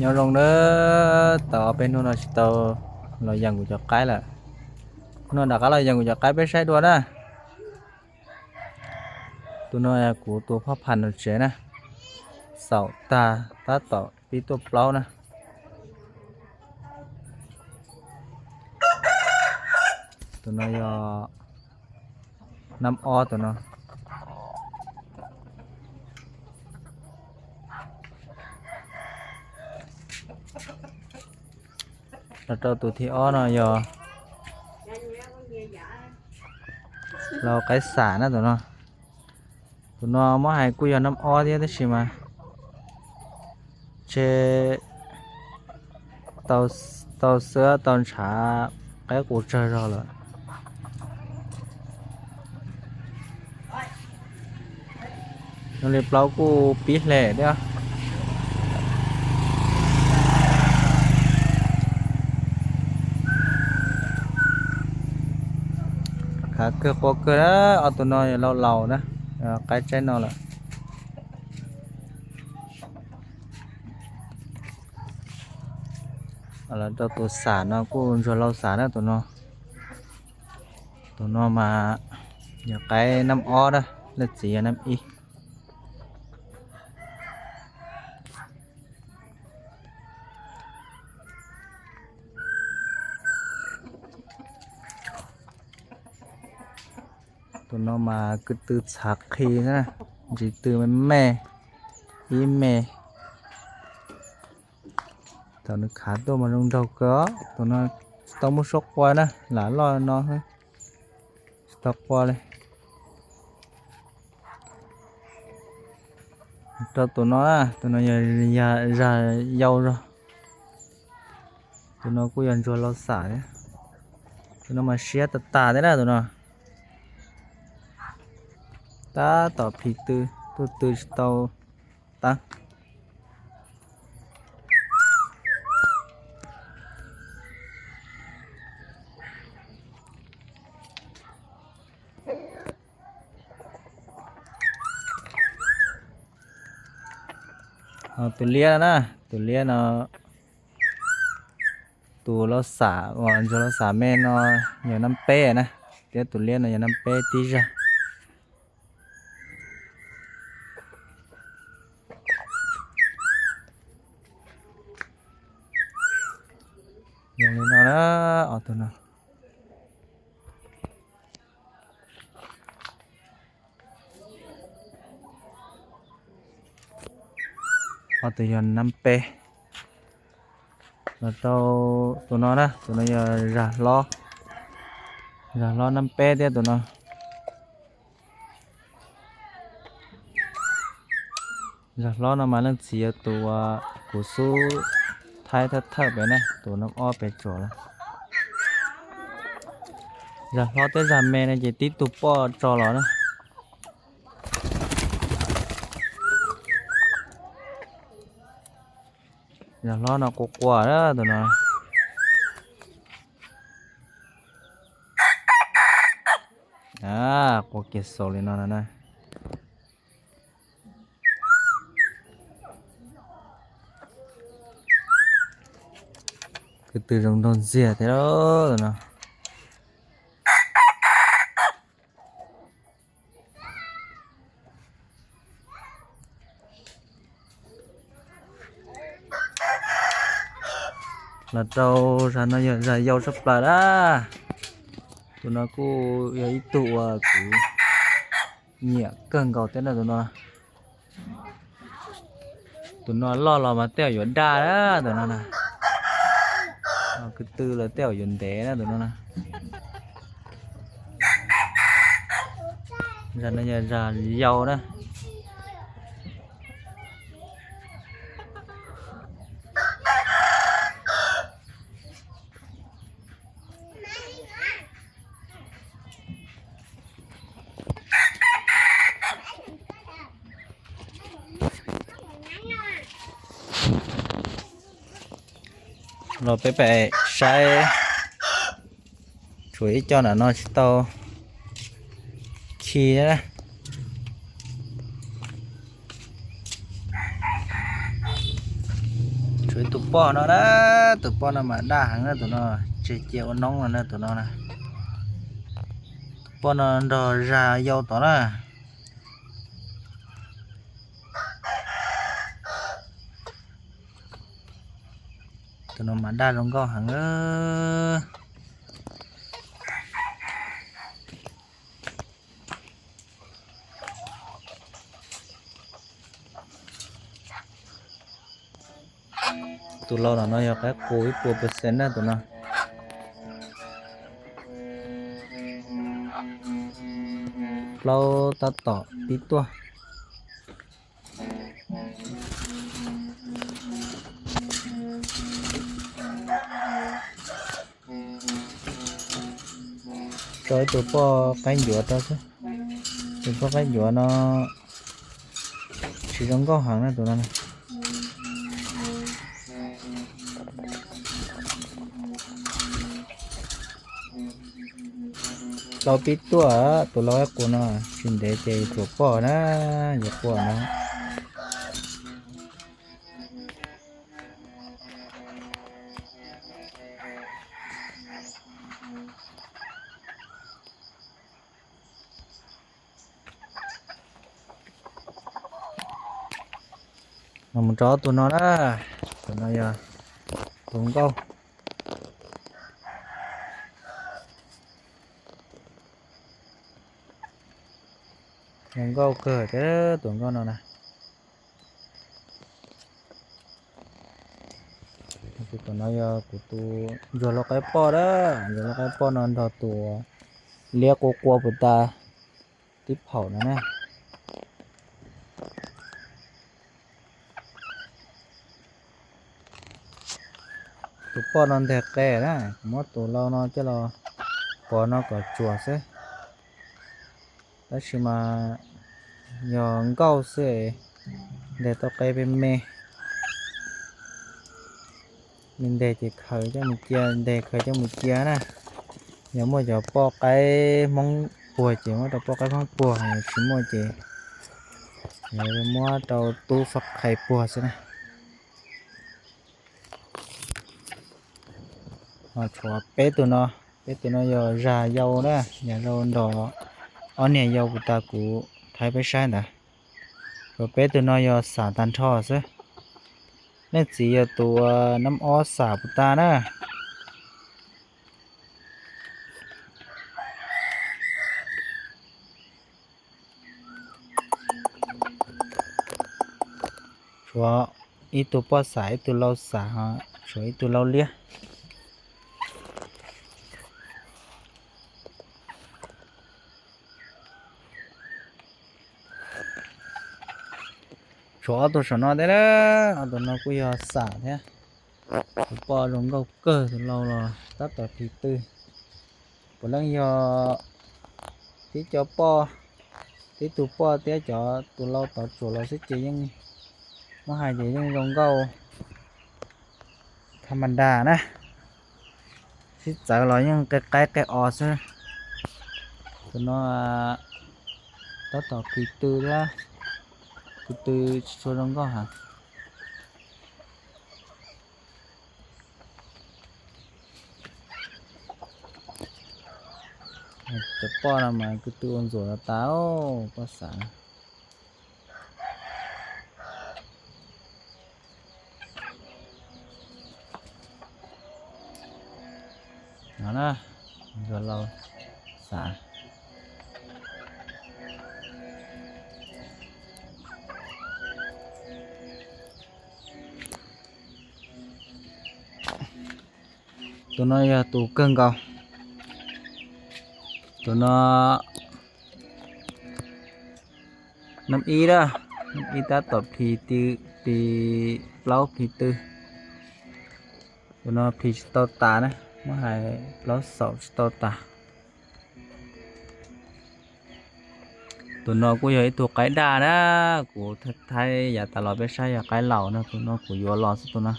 Nyob zoo na, tau ob peb hnub no tsis tau los yees kuv cov qaib lawm. Hnub no rov qab los yees kuv cov qaib peb saib dua na. Tus no yog kuv tus phoj phas nram tsev na, xaum tag tab tom pib tuaj plaub na. Tus no yog nab ob tus no. Los rau tus thib ob no yog lau qaib xam na tus no. Tus no muab hais kuj yog nab ob thiab tab sis mas ntshe tau xwb tau ntshav qaib qus tsawg zog lawm. Zoo li plaub kuj pib hle thiab. Khav kawg qua kawg na, ob tug no yog laus laus na, qaib tsaib no lawm. Los rau tus xam no kuj ntsuag lau xam na tus no. Tus no mas yog qaib nab ob na, leej txiv yog nab ib. Tus no mas kwv tw txhav qhi na, ntsis tw me me, ib me. Thaum nws khav tuaj mas zoo nraug kawg os. Tus no tsis tau muaj suab qua na, lam loj no tsis tau qua li. Rau tus no, tus no yog zag yau zog. Tus no kuj yog ntsuag lau xam thiab. Tus no mas siab tas tas thiab na tus no. Tab tom phim tw, tuaj tw tsis tau tab. Tus liab no na, tus liab no, tus lau xam uas ntsuag lau xam me no yog nab peb na, thiab tus liab no yog nab peb tib zag. Zoo li no na, ob tug no. Ob tug yog nab peb. Los rau tus no na, tus no yog zag hlob, zag hlob nab peb thiab tus no. Zag hlob no mas leej txiv yog tus uas kuv xub thaib thawj thawj pem na, tus nab ob pem tsuas lawm. Zag hlob thiab zag me no ces tib tug poj tso los na. Zag hlob no qua qua na tus no. Qua kiag xaus li no no na. Kwv tw zoo nraug ntxiag thiab tus no. Los rau zag no yog zag yau tshaj plaws na. Tus no kuj yog ib tug uas kuv nyiam kawg nkaus thiab na tus no. Tus no loj los mas tej zaum yuav daj na tus no na. Kwv tw los tej zaum yuav ntev na tus no na. Zag no yog zag yau na. Los peb pem saib, tshuav ib co nram no tsis tau khi na. Tshuav ib tug poj no na, tus poj no mas daj heev na, tus no tseg cia ua noob no na, tus no na. Tus poj no nrog zag yau tod na. Tus no mas daj zoo nkauj heev. Tus lau no yog qaib qus ib puas percent na tus no. Plaub tab tom pib tuaj. Tso ib tug poj qaib ncuav rau xwb. Tus poj qaib ncuav no tsis zoo nkauj heev na tus no. Lau pib tuaj, tus lau qaib qus no tsis ntev ces yuav tsum poj na, yuav poj na. Mus rau tus no na, tus no yog tus nkauj. Zoo nkauj kawg thiab tus nkauj no na. Tus no yog kuv tus ntsuag lau qaib poj na, ntsuag lau qaib poj no nrog tus liab quaj quaj puas tas tib phaum no na. Tus poj no nteg qe na, kuv muab tus lau no coj los pov no kom tsuas xwb. Tab sis mas yog nkauj xwb, nteg tau qe me me. Me nteg ces khaws coj mus cia, nteg khaws coj mus cia na. Yog muaj cov poj qaib Hmoob puag ces muab rau poj qaib Hmoob puag, yog tsis muaj ces muab rau tub fab qhais puag xwb na. Ho tshuav peb tug no, peb tug no yog zag yau na, zag yau nrog ob niag yau puas tas kuv thaij peb saib ntawd. Tshuav peb tug no yog xam tag nrho xwb. Leej txiv yog tus nab ob xam puas tas na. Tshuav ib tug poj xam, ib tug lau xam, tshuav ib tug lau liab. Tshuav ob tug saum no thiab, ob tug no kuj yog xam thiab. Tus poj zoo nkauj kawg, tus lau los tab tom phim tw. Puav leej yog tib co poj, tib tug poj thiab cov tus lau tod tsuas los xwb ces yeej muab hais ces yeej zoo nkauj tha ma da na. Sib txawv los yeej qe qaib qe os xwb. Tus no tab tom phim tw thiab, phim tw tsis tshua zoo nkauj heev. Cov poj no mas kwv tw ua ntxuam tas tas, poj xav. No na, ntxuam laus xav. Tus no yog tus kawg nkaus. Tus no nub ib na, nub ib tab tom phim tw, phim plaub phim tw. Tus no phim tsis tau tas na, muab hais plaub xaum tsis tau tas. Tus no kuj yog ib tug qaib daj na, kuv thaij yav tas los peb saib yog qaib laus no, tus no kuv yuav los xwb tus no.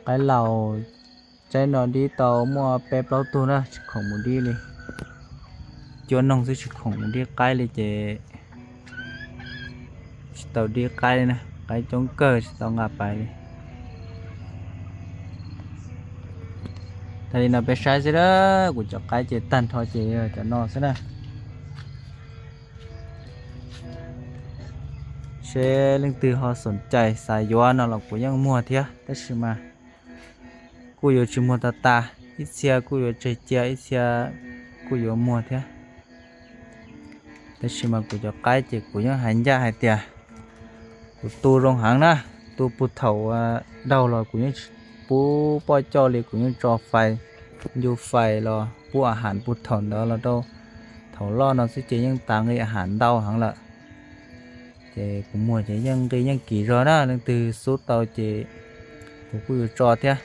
Qaib laus tsaib no dib tau muaj peb plaub tug na, tsis khoom mus dib li. cuab noog xwb tsis khoom dib qaib li ces tsis tau dib qaib li na, qaib coob kawg tsis tau nqa pais li. Tag li no peb saib xwb na, kuv cov qaib ces tag nrho ces yog cov no xwb na. Seb leej twg ho xoom cai xav yuav no los kuv yeej muag thiab, tab sis mas kuj yuav tsis muag tag tas, ib txhia kuj yuav tseg cia, ib txhia kuj yuav muag thiab. Tab sis mas kuv cov qaib ces kuv yeej hais ncaj hais tias kuv tu zoo heev na, tu puag thaum daug los kuv yeej tsis pub poj coj li, kuv yeej tso fais, ncu fais los pub a has puag thaum ntawd los rau thaum loj no xwb ces yeej tas nqi a has ntau heev lawm. Ces kuv muag ces yeej nqi yeej kim zog na, leej twg xub tau ces kuv kuj yuav tso thiab.